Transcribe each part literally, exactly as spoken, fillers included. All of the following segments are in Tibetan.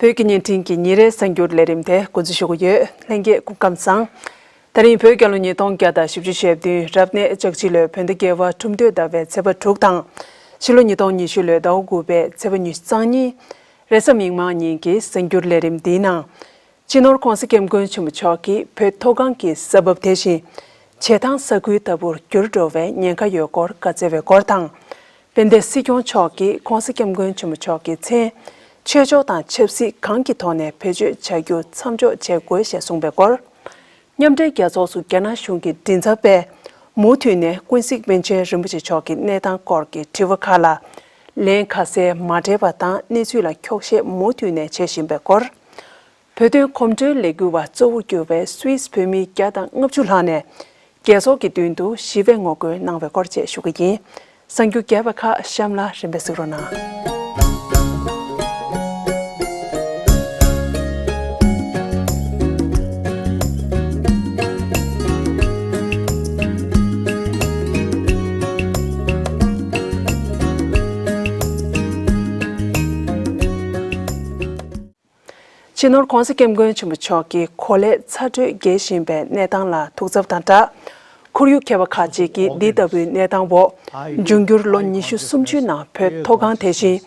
བོད་ཀྱི་བརྙན་འཕྲིན་གྱི་ཉིན་རེའི་གསར་འགྱུར་ལས་རིམ་དེ་འགོ་འཛུགས་ཞུ་གི་ཡོད། ལྷན་རྒྱས་སྐུ་ཁམས་བཟང་། ད་རིང་བོད་རྒྱལ་ལོ་ཉིས་སྟོང་བརྒྱ་དང་བཞི་བཅུ་ཞེ་བདུན་རབ་གནས་ལྕགས་བྱི་ལོའི་བོད་ཟླ་བརྒྱད་པ་ཁྲུམས་སྟོད་ཟླ་བའི་ཚེས་པ་དྲུག་དང་། ཕྱི་ལོ་ཉིས་སྟོང་ཉི་ཤུ་ལོའི་ཟླ་བ་དགུ་པའི་ཚེས་པ་ཉི་ཤུ་རྩ་གཉིས། རེས་གཟའ་མིག་དམར་ཉིན་གྱི་གསར་འགྱུར་ལས་རིམ་འདིའི་ནང་། སྤྱི་ནོར་༧གོང་ས་༧སྐྱབས་མགོན་ཆེན་པོ་མཆོག་གིས་བོད་མཐོ་སྒང་གི་ས་བབ་དེ་བཞིན་བྱེ་ཐང་ས་ཁུལ་ལྟ་བུར་འགྱུར་འགྲོ་བའི་ཉེན་ཁ་ཡོད་སྐོར་བཀའ་སྩལ་བའི་སྐོར་དང་། དཔལ་ལྡན་སྲིད་སྐྱོང་མཆོག་གིས་༧གོང་ས་༧སྐྱབས་མགོན་ཆེན་པོ་མཆོག་གི་མཚན་ཆོས་ཕྱོགས་དང་ཆབ་སྲིད་གང་གི་ཐོག་ནས་བེད་སྤྱོད་བྱ་རྒྱུ་མཚམས་འཇོག་བྱེད་དགོས་ཞེས་གསུངས་པའི་སྐོར། མཉམ་འབྲེལ་རྒྱལ་ཚོགས་སུ་རྒྱ་ནག་གཞུང་གི་མགྲིན་ཚབ་པས་མུ་མཐུད་ནས་ཀུན་གཟིགས་པཎ་ཆེན་རིན་པོ་ཆེ་མཆོག་གི་གནས་སྟངས་སྐོར་གྱི་དྲི་བ་ཁག་ལ་ལན་ཁ་གསལ་མ་སྤྲད་པ་དང་གནས་ཚུལ་ལ་འཁྱོག་བཤད་མུ་མཐུད་ནས་བྱེད་བཞིན་པའི་སྐོར། བོད་དོན་གོམ་བགྲོད་ལས་འགུལ་བ་གཙོ་བོར་གྱུར་བའི་སུད་སི་བོད་མི་བརྒྱ་དང་ལྔ་བཅུ་ལྷག་ནས་རྒྱལ་ཚོགས་ཀྱི་མདུན་དུ་ཞི་བའི་ངོ་རྒོལ་གནང་བའི་སྐོར་བཅས་ཞུ་གི་ཡིན། གསར་འགྱུར་རྒྱས་པ་ཁག་གཤམ་ལ་རིམ་པས་གཟིགས་རོགས་གནང་། སྤྱི་ནོར་༧གོང་ས་༧སྐྱབས་མགོན་ཆེན་པོ་མཆོག་གིས་གོ་ལའི་ཚ་དྲོད་རྒྱས་བཞིན་པའི་གནས་སྟངས་ལ་ཐུགས་འཚབ་དང་སྦྲགས། ཁོར་ཡུག་མཁས་པ་ཁག་ཅིག་གིས་འདི་ལྟ་བུའི་གནས་སྟངས་འོག་འབྱུང་འགྱུར་ལོ་ཉི་ཤུ་སུམ་ཅུའི་ནང་བོད་མཐོ་སྒང་དེ་བཞིན་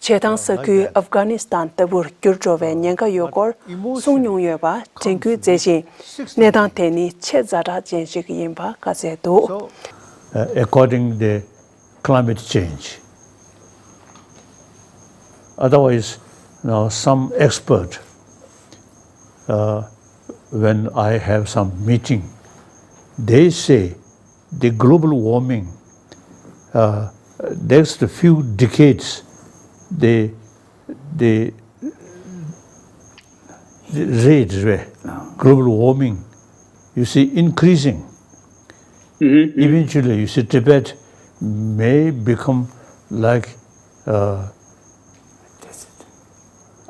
བྱེ་ཐང་ས་ཁུལ་ཨབ་གྷ་ནི་སི་ཐན་ལྟ་བུར་འགྱུར་འགྲོ་བའི་ཉེན་ཁ་ཡོད་སྐོར་གསུངས་མྱོང་ཡོད་པ་དྲན་སྐུལ་མཛད་ཅིང་། གནས་སྟངས་དེ་ནི་ཆེས་ཛ་དྲག་ཅན་ཞིག་ཡིན་པ་བཀའ་སྩལ་འདུག So, uh, according the climate change. Otherwise, you know, some expert, uh, when I have some meeting, they say the global warming, uh, next few decades, the, the rate, right, global warming, you see, increasing. Eventually, you see, Tibet may become like uh,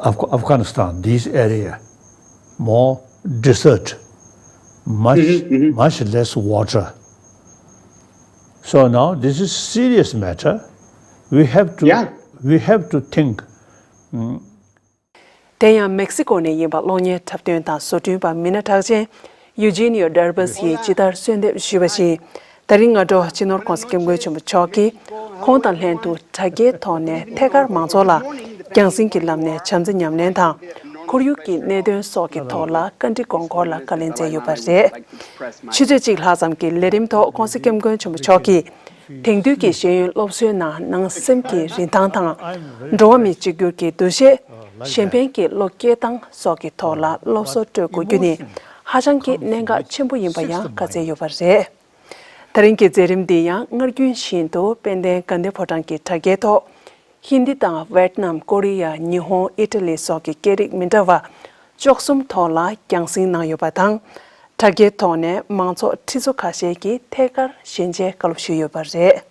Af- Afghanistan, this area, more desert, much, much less water. So now this is serious matter. We have to, yeah, we have to think. དེ་ཡང་མེག་སི་ཀོ་ནས་ཡིན་པ་གློག་བརྙན་འཁྲབ་སྟོན་དང་བཟོ་སྐྲུན་པ་མི་སྣ་གྲགས་ཅན་ཡུ་ཇི་ནི་ཡོ་ཌར་བྷས་ཡིས་ཇི་ལྟར་གསོལ་འདེབས་ཞུས་པ་བཞིན། ད་རིང་སྔ་དྲོ་སྤྱི་ནོར་༧གོང་ས་༧སྐྱབས་མགོན་ཆེན་པོ་མཆོག་གིས་ཁོང་དང་ལྷན་དུ་དྲ་རྒྱའི་ཐོག་ནས་ཐད་ཀར་མང་ཚོགས་ལ་རྒྱང་སྲིང་གི་ལམ་ནས་བྱམས་བརྩེ་ཉམས་ལེན་དང་། ཁོར་ཡུག་གི་གནད་དོན་སོགས་ཀྱི་ཐོག་ལ་བཀའ་འདྲི་དགོངས་སྐོར་ལ་བཀའ་ལན་སྩལ་ཡོད་པ་རེད། ཆུ་ཚོད་གཅིག་ལྷག་ཙམ་གྱི་ལས་རིམ་ཐོག་༧གོང་ས་༧སྐྱབས་མགོན་ཆེན་པོ་མཆོག་གིས། དེང་དུས་ཀྱི་ཤེས་ཡོན་སློབ་གསོའི་ནང་ནང་སེམས་ཀྱི་རིན་ཐང་དང་། འགྲོ་བ་མི་གཅིག་གྱུར་གྱི་འདུ་ཤེས། གཞན་ཕན་གྱི་བློ་སྐྱེད་སྟངས་སོགས་ཀྱི་ཐོག་ལ་སློབ་གསོ་སྤྲོད་དགོས་རྒྱུ་ནི་ཧ་ཅང་གི་གནད་འགག་ཆེན་པོ་ཡིན་པ་ཡང་བཀའ་སྩལ་ཡོད་པ་རེད། ད་རིང་གི་མཛད་རིམ་འདི་ཡང་སྔར་རྒྱུན་བཞིན་དུ་དཔལ་ལྡན་དགའ་ལྡན་ཕོ་བྲང་གི་དྲ་རྒྱའི་ཐོག་ཧིན་དི་དང་ཝེད་ནམ། ཀོ་རི་ཡ། ཉི་ཧོང་། ཨི་ཊ་ལི་སོགས་ཀྱི་སྐད་རིགས་མི་འདྲ་བ་བཅུ་གསུམ་ཐོག་ལ་རྒྱང་སྲིང་གནང་ཡོད་པ་དང་། དྲ་རྒྱའི་ཐོག་ནས་མང་ཚོགས་ཁྲི་ཚོ་ཁ་ཤས་ཀྱིས་ཐད་ཀར་ཞལ་མཇལ་བཀའ་སློབ་ཞུས་ཡོད་པ་རེད།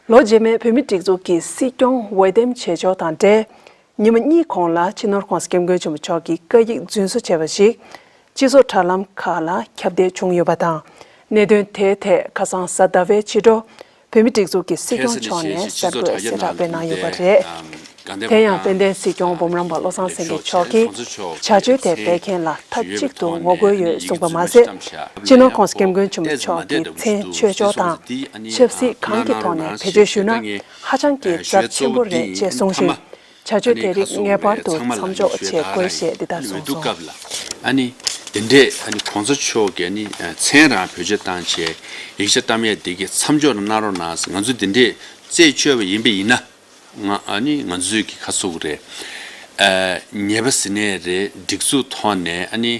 ལོ་རྗེས་མའི་བོད་མིའི་སྒྲིག་འཛུགས་ཀྱི་སྲིད་སྐྱོང་འོས་འདེམས་བྱེད་ཕྱོགས་དང་འབྲེལ། ཉི་མ་གཉིས་གོང་ལ་སྤྱི་ནོར་༧གོང་ས་༧སྐྱབས་མགོན་ཆེན་པོ་མཆོག་གིས་བཀའ་ཡིག་རྫུན་བཟོ་བྱས་པ་ཞིག་སྤྱི་ཚོགས་དྲ་ལམ་ཁག་ལ་ཁྱབ་གདལ་བྱུང་ཡོད་པ་དང་། གནད་དོན་དེའི་ཐད་ཁ་སང་གཟའ་ཟླ་བའི་ཕྱི་དྲོ་བོད་མིའི་སྒྲིག་འཛུགས་ཀྱི་སྲིད་སྐྱོང་མཆོག་ནས་གསར་འགོད་གསལ་བསྒྲགས་སྤེལ་གནང་ཡོད་པ་རེད། དེ་ཡང་དཔལ་ལྡན་སྲིད་སྐྱོང་འབུམ་རམས་པ་བློ་བཟང་སེང་གེ་མཆོག་གིས་བྱ་སྤྱོད་དེ་སྤེལ་མཁན་ལ་མཐའ་གཅིག་ཏུ་ངོ་རྒོལ་ཡོད་གསུངས་པ་མ་ཟད། སྤྱི་ནོར་༧གོང་ས་༧སྐྱབས་མགོན་ཆེན་པོ་མཆོག་གི་མཚན་ཆོས་ཕྱོགས་དང་ཆབ་སྲིད་གང་གི་ཐོག་ནས་བེད་སྤྱོད་ཞུས་ན་ཧ་ཅང་གི་རྩ་ཆེན་པོ་རེད་ཅེས་གསུངས་ཤིང་། བྱ་སྤྱོད་དེ་རིགས་ངེས་པར་དུ་མཚམས་འཇོག་བྱེད་དགོས་ཞེས་འདི་ལྟར་གསུངས་སོང་། ཨ་ནི་དེ་འདྲས་ཨ་ནི་གོང་ས་མཆོག་གིས་ཨ་ནི་མཚན་རང་བེད་སྤྱོད་བཏང་བྱས་ཡིག་ཆ་བཏང་ཡས་དེ་གའི་མཚམས་འཇོག་གནང་རོགས་གནང་ཟེར། ང་ཚོ་དེ་འདྲས་རྩད་གཅོད་པ་ཡིན་པ་ཡིན་ན། ང་ཨ་ནི་ང་ཚོས་ཀྱི་ཁ་ཚུགས་རེད། ཨ་ཉེས་པ་ཟིན་ནས་རེད། སྒྲིག་འཛུགས་ཐོག་ནས་ཨ་ནི་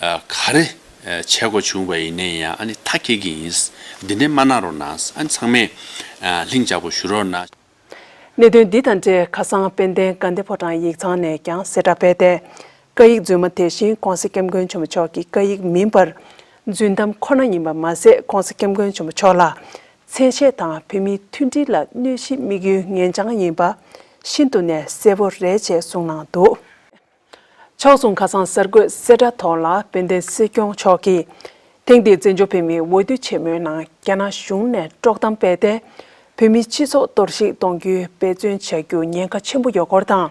ཨ་ག་རེ་ཨ་བྱེད་དགོས་བྱུང་བ་ཡིན་ནའི་ཡང་ཨ་ནི་མཐའ་འཁྱེར་གྱི་ཡིན། འདི་འདྲས་མ་གནང་རོགས་གནང་། ཨ་ནི་ཚང་མས་ཨ་ལྷིང་འཇགས་པོ་བཞུགས་རོགས་གནང་། གནད་དོན་འདི་དང་འབྲེལ་ཁ་སང་དཔལ་ལྡན་དགའ་ལྡན་ཕོ་བྲང་ཡིག་ཚང་ནས་ཀྱང་གསལ་བསྒྲགས་སྤེལ་ཏེ། བཀའ་ཡིག་རྫུན་མ་དེ་བཞིན་༧གོང་ས་༧སྐྱབས་མགོན་ཆེན་པོ་མཆོག་གི་བཀའ་ཡིག་མིན་པར་རྫུན་གཏམ་ཁོ་ན་ཡིན་པ་མ་ཟད། ༧གོང་ས་༧སྐྱབས་མགོན་ཆེན་པོ་མཆོག་ལ་མཚན་ཤས་དང་བོད་མིའི་མཐུན་སྒྲིལ་ལ་གནོད་གཞི་དམིགས་ཡུལ་ངན་བྱང་ཡིན་པ་ཤིན་ཏུ་ནས་གསལ་པོ་རེད་ཅེས་གསུངས་གནང་འདུག་ཕྱོགས་མཚུངས་ཁ་སང་གསར་འགོད་གསལ་བསྒྲགས་ཐོག་ལ་དཔལ་ལྡན་སྲིད་སྐྱོང་མཆོག་གིས། ཐེངས་འདིའི་བཙན་བྱོལ་བོད་མིའི་འོས་བསྡུ་ཆེན་མོའི་ནང་རྒྱ་ནག་གཞུང་ནས་དཀྲོག་གཏམ་སྤེལ་ཏེ། བོད་མིའི་སྤྱི་ཚོགས་གཏོར་བཤིག་གཏོང་རྒྱུའི་འབད་བརྩོན་བྱ་རྒྱུ་ཉེན་ཁ་ཆེན་པོ་ཡོད་སྐོར་དང་།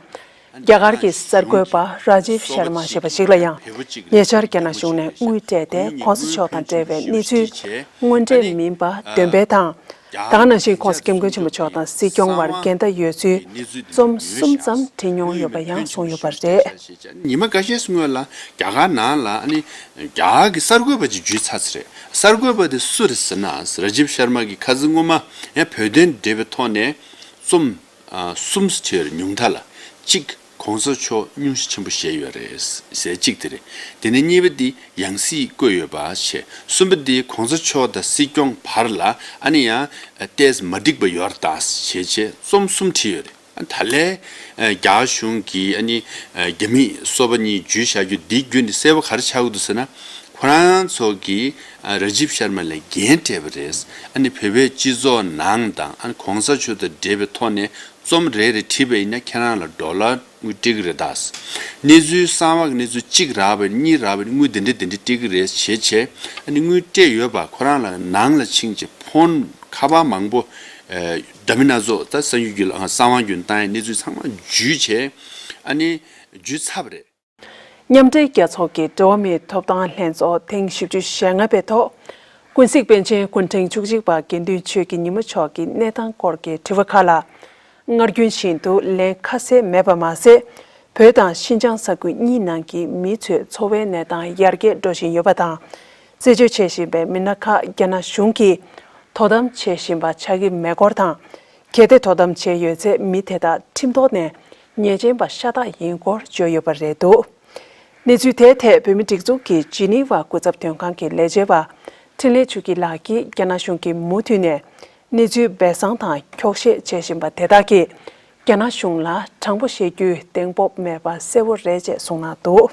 རྒྱ་གར་གྱི་གསར་འགོད་པ་རཱ་ཇིབ་ཤར་མ་ཞེས་པ་ཞིག་ལ་ཡང་ཉེ་ཆར་རྒྱ་ནག་གཞུང་ནས་དངུལ་སྤྲད་དེ་༸གོང་ས་མཆོག་དང་འབྲེལ་བའི་གནས་ཚུལ་དངོས་འབྲེལ་མིན་པ་འདོན་སྤེལ་དང་། ད་ག་ནང་བཞིན་༸གོང་ས་༸སྐྱབས་མགོན་ཆེན་པོ་མཆོག་དང་སྲིད་སྐྱོང་བར་འགལ་ཟླ་ཡོད་ཚུལ་རྩོམ་གསུམ་ཙམ་བྲིས་མྱོང་ཡོད་པ་ཡང་གསུངས་ཡོད་པ་རེད། ཉི་མ་འགའ་ཤས་སྔོན་ལ་རྒྱ་གར་ནང་ལ་ཨ་ནི་རྒྱ་གར་གྱི་གསར་འགོད་པ་ཅིག་འཇུས་ཚར་ཚར་རེད། གསར་འགོད་པ་དེ་སུ་རེད་ཟེར་ན། རཱ་ཇིབ་ཤར་མ་གིས་ཁ་སང་སྔོན་མ་ཡང་བོད་དོན་འབྲེལ་བའི་ཐོག་ནས་རྩོམ་ཨ་གསུམ་བྲིས་ཡོད་རེད། ཉུང་མཐའ་ལ་གཅིག་༸གོང་ས་མཆོག་སྙུང་གཞི་ཆེན་པོ་བཞེས་ཡོད་རེད་ཟེར་གཅིག་དེ་རེད། དེ་ནས་གཉིས་པ་དེ་ཡང་སྲིད་བསྐོས་ཡོད་པ་བྱས། གསུམ་པ་དེ་༸གོང་ས་མཆོག་དང་སྲིད་སྐྱོང་བར་ལ་ཨ་ནི་ཡང་ཏོག་ཙམ་མ་འགྲིག་པ་ཡོད་རེད་ད་ཞེས་བྱས་རྩོམ་གསུམ་བྲིས་ཡོད་རེད། ད་ལན་རྒྱ་གཞུང་གིས་ཨ་ནི་རྒྱ་མི་སོ་པ་གཉིས་འཇུས་བཞག་རྒྱུ་འདིའི་བརྒྱུད་ནས་གསལ་པོ་ག་རེ་ཆགས་ཀྱི་འདུག་ཟེར་ན། ཁོ་རང་ཚོ་གིས་རཱ་ཇིབ་ཤར་མ་ལ་འགན་སྤྲད་པ་རེད། ཨ་ནི་བོད་པའི་སྤྱི་ཚོགས་ནང་དང་ཨ་ནི་༸གོང་ས་མཆོག་དང་འབྲེལ་བའི་ཐོག་ནས་རྩོམ་རེ་རེ་བྲིས་པ་ཡིན་ན་ཁྱེད་རང་ལ་ཌོ་ལར་དངུལ་སྤྲད་ཀྱི་རེད་ད། གནས་ཚུལ་གསང་བ་གི་གནས་ཚུལ་གཅིག་རག་པ་ཡིན་གཉིས་རག་པ་ཡིན་དངུལ་འདི་འདྲ་འདི་འདྲ་སྤྲད་ཀྱི་རེད་ཞེས་བྱས། ཨ་ནི་དངུལ་སྤྲད་ཡོད་པ་ཁོ་རང་ལ་ནང་ལ་ཕྱིན་བྱས་ཕོན་ཁ་པར་མང་པོ་འདྲ་མིན་སྣ་ཚོགས་ད་གསར་འགྱུར་བརྒྱུད་ལ་གསང་བ་བརྒྱུད་བཏང་ཡ་གནས་ཚུལ་ཚང་མ་འཇུས་བྱས་ཨ་ནི་འཇུས་ཚར་བ་རེད། མཉམ་འབྲེལ་རྒྱལ་ཚོགས་ཀྱི་འགྲོ་བ་མིའི་ཐོབ་ཐང་ལྷན་ཚོགས་ཐེངས་བཞི་བཅུ་ཞེ་ལྔ་པའི་ཐོག་ཀུན་གཟིགས་པཎ་ཆེན་སྐུ་ཕྲེང་བཅུ་གཅིག་པ་དགེ་འདུན་ཆོས་ཀྱི་ཉི་མ་མཆོག་གི་གནས་སྟངས་སྐོར་གྱི་དྲི་བ་ཁག་ལ། སྔར་རྒྱུན་བཞིན་དུ་ལན་ཁ་གསལ་མེད་པ་མ་ཟད། བོད་དང་ཤིན་ཅང་ས་ཁུལ་གཉིས་ནང་གི་མི་ཚོའི་འཚོ་བའི་གནས་སྟངས་ཡར་རྒྱས་འགྲོ་བཞིན་ཡོད་པ་དང་། རྩད་གཅོད་བྱེད་བཞིན་པའི་མི་སྣ་ཁག་རྒྱ་ནག་གཞུང་གིས་དོ་དམ་བྱེད་བཞིན་པ་ཆགས་ཀྱི་མེད་སྐོར་དང་། གལ་ཏེ་དོ་དམ་བྱས་ཡོད་ཚེ་མི་དེ་དག་ཁྲིམས་ཐོག་ནས་ཉེས་ཅན་པ་ཤ་སྟག་ཡིན་སྐོར་བརྗོད་ཡོད་པ་རེད་འདུག་གནས་ཚུལ་དེའི་ཐད་བོད་མི་སྒྲིག་འཛུགས་ཀྱི་ཇི་ནི་ཝ་སྐུ་ཚབ་དོན་ཁང་གི་ལས་བྱེད་པ་འཕྲིན་ལས་ཆོས་སྐྱིད་ལགས་ཀྱིས་རྒྱ་ནག་གཞུང་གིས་མུ་མཐུད་ནས་གནས་ཚུལ་སྦས་གསང་དང་འཁྱོག་བཤད་བྱེད་བཞིན་པ་དེ་དག་གིས་རྒྱ་ནག་གཞུང་ལ་དྲང་པོ་བཤད་རྒྱུའི་གདེང་སྤོབས་མེད་པ་གསལ་བོ་རེད་ཅེས་གསུངས་གནང་འདུག་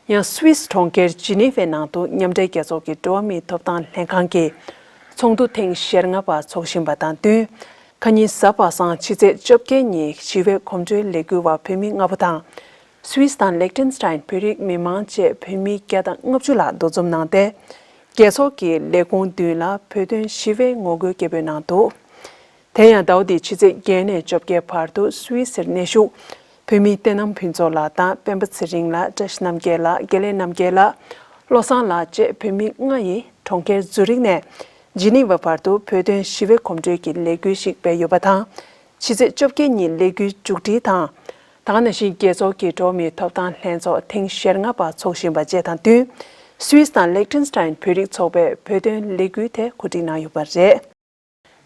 ཡང་སུད་སི་གྲོང་ཁྱེར་ཇི་ནི་ཝའི་ནང་དུ་མཉམ་འབྲེལ་རྒྱལ་ཚོགས་ཀྱི་འགྲོ་བ་མིའི་ཐོབ་ཐང་ལྷན་ཁང་གི་ཚོགས་འདུ་ཐེངས་ཞེ་ལྔ་པ་འཚོགས་བཞིན་པ་དང་བསྟུན། ཁ་ཉིན་གཟའ་པ་སངས་ཕྱི་ཚེས་བཅོ་བརྒྱད་ཉིན་ཞི་བའི་གོམ་བགྲོད་ལས་འགུལ་བ་བོད་མི་ལྔ་པོ་དང་། སུད་སི་དང་ལེག་ཏེན་སི་ཏན་བོད་རིགས་མི་མང་བཅས་བོད་མི་བརྒྱ་དང་ལྔ་བཅུ་ལྷག་འདུ་འཛོམས་གནང་སྟེ། རྒྱལ་ཚོགས་ཀྱི་ལས་ཁུངས་མདུན་ལ་བོད་དོན་ཞི་བའི་ངོ་རྒོལ་སྐད་འབོད་གནང་འདུག་དེ་ཡང་ཟླ་བ་འདིའི་ཕྱི་ཚེས་བརྒྱད་ནས་བཅོ་བརྒྱད་བར་དུ་སུད་སིར་གནས་བཞུགས་བོད་མི་བསྟན་ནམ་ཕུན་ཚོགས་ལགས་དང་སྤེན་པ་ཚེ་རིང་ལགས། བཀྲ་ཤིས་རྣམ་རྒྱལ་ལགས། དགེ་ལེགས་རྣམ་རྒྱལ་ལགས། བློ་བཟང་ལགས་བཅས་བོད་མི་ལྔ་ཡིས་གྲོང་ཁྱེར་ཛུ་རིག་ནས་ཇི་ནི་ཝ་བར་དུ་བོད་དོན་ཞི་བའི་གོམ་བགྲོད་ཀྱི་ལས་འགུལ་ཞིག་སྤེལ་ཡོད་པ་དང་། ཕྱི་ཚེས་བཅོ་བརྒྱད་ཉིན་ལས་འགུལ་མཇུག་སྒྲིལ་དང་། ད་ག་ནང་བཞིན་རྒྱལ་ཚོགས་ཀྱི་འགྲོ་བ་མིའི་ཐོབ་ཐང་ལྷན་ཚོགས་ཐེངས་ཞེ་ལྔ་པ་འཚོགས་བཞིན་པ་བཅས་དང་བསྟུན། སུད་སི་དང་ལེག་ཏེན་སི་ཏན་བོད་རིགས་ཚོགས་པས་བོད་དོན་ལས་འགུལ་དེ་གོ་སྒྲིག་གནང་ཡོད་པ་རེད།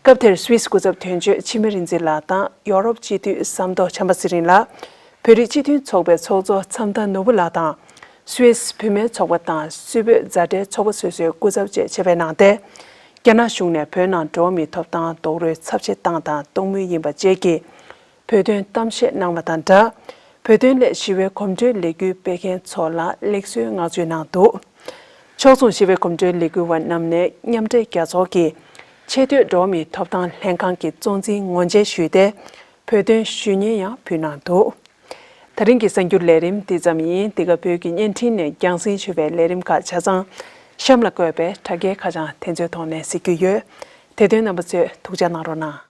སྐབས་དེར་སུད་སི་སྐུ་ཚབ་དོན་གཅོད་འཆི་མེད་རིག་འཛིན་ལགས་དང་ཡོ་རོབ་སྤྱི་འཐུས་ཟམ་གདོང་བྱམས་པ་ཚེ་རིང་ལགས། བོད་རིགས་སྤྱི་མཐུན་ཚོགས་པའི་ཚོགས་གཙོ་མཚམས་མཐའ་ནོར་བུ་ལགས་དང་། སུད་སི་བུད་མེད་ཚོགས་པ་དང་སུད་བོད་མཛའ་འབྲེལ་ཚོགས་པ་སོ་སོའི་སྐུ་ཚབ་བཅས་ཆེད་ཕེབས་གནང་སྟེ། རྒྱ་ནག་གཞུང་ནས་བོད་ནང་འགྲོ་བ་མིའི་ཐོབ་ཐང་རྡོག་རོལ་ཚབས་ཆེ་བཏང་དང་གཏོང་མུས་ཡིན་པ་བཅས་ཀྱི་བོད་དོན་གཏམ་བཤད་གནང་བ་དང་སྦྲགས། བོད་དོན་སླད་ཞི་བའི་གོམ་བགྲོད་ལས་འགུལ་སྤེལ་མཁན་ཚོ་ལ་ལེགས་གསོལ་བསྔགས་བརྗོད་གནང་འདུག་ཕྱོགས་མཚུངས་ཞི་བའི་གོམ་བགྲོད་ལས་འགུལ་བ་རྣམས་ནས་མཉམ་འབྲེལ་རྒྱལ་ཚོགས་ཀྱི་ཆེས་མཐོའི་འགྲོ་བ་མིའི་ཐོབ་ཐང་ལྷན་ཁང་གི་གཙོ་འཛིན་ངོས་མཇལ་ཞུས་ཏེ། བོད་དོན་ཞུ་སྙན་ཡང་ཕུལ་གནང་འདུག་ད་རིང་གི་གསར་འགྱུར་ལས་རིམ་འདི་ཙམ་ཡིན། འདི་ག་བོད་ཀྱི་བརྙན་འཕྲིན་ནས་རྒྱང་སྲིང་ཞུ་བའི་ལས་རིམ་ཁག་ཆ་ཚང་གཤམ་ལ་བཀོད་པའི་དྲ་རྒྱའི་ཁ་བྱང་དེ་ཚོའི་ཐོག་ནས་གཟིགས་རྒྱུ་ཡོད། དེ་དོན་རྣམ་པ་ཚོས་ཐུགས་ཅག་གནང་རོགས་གནང་།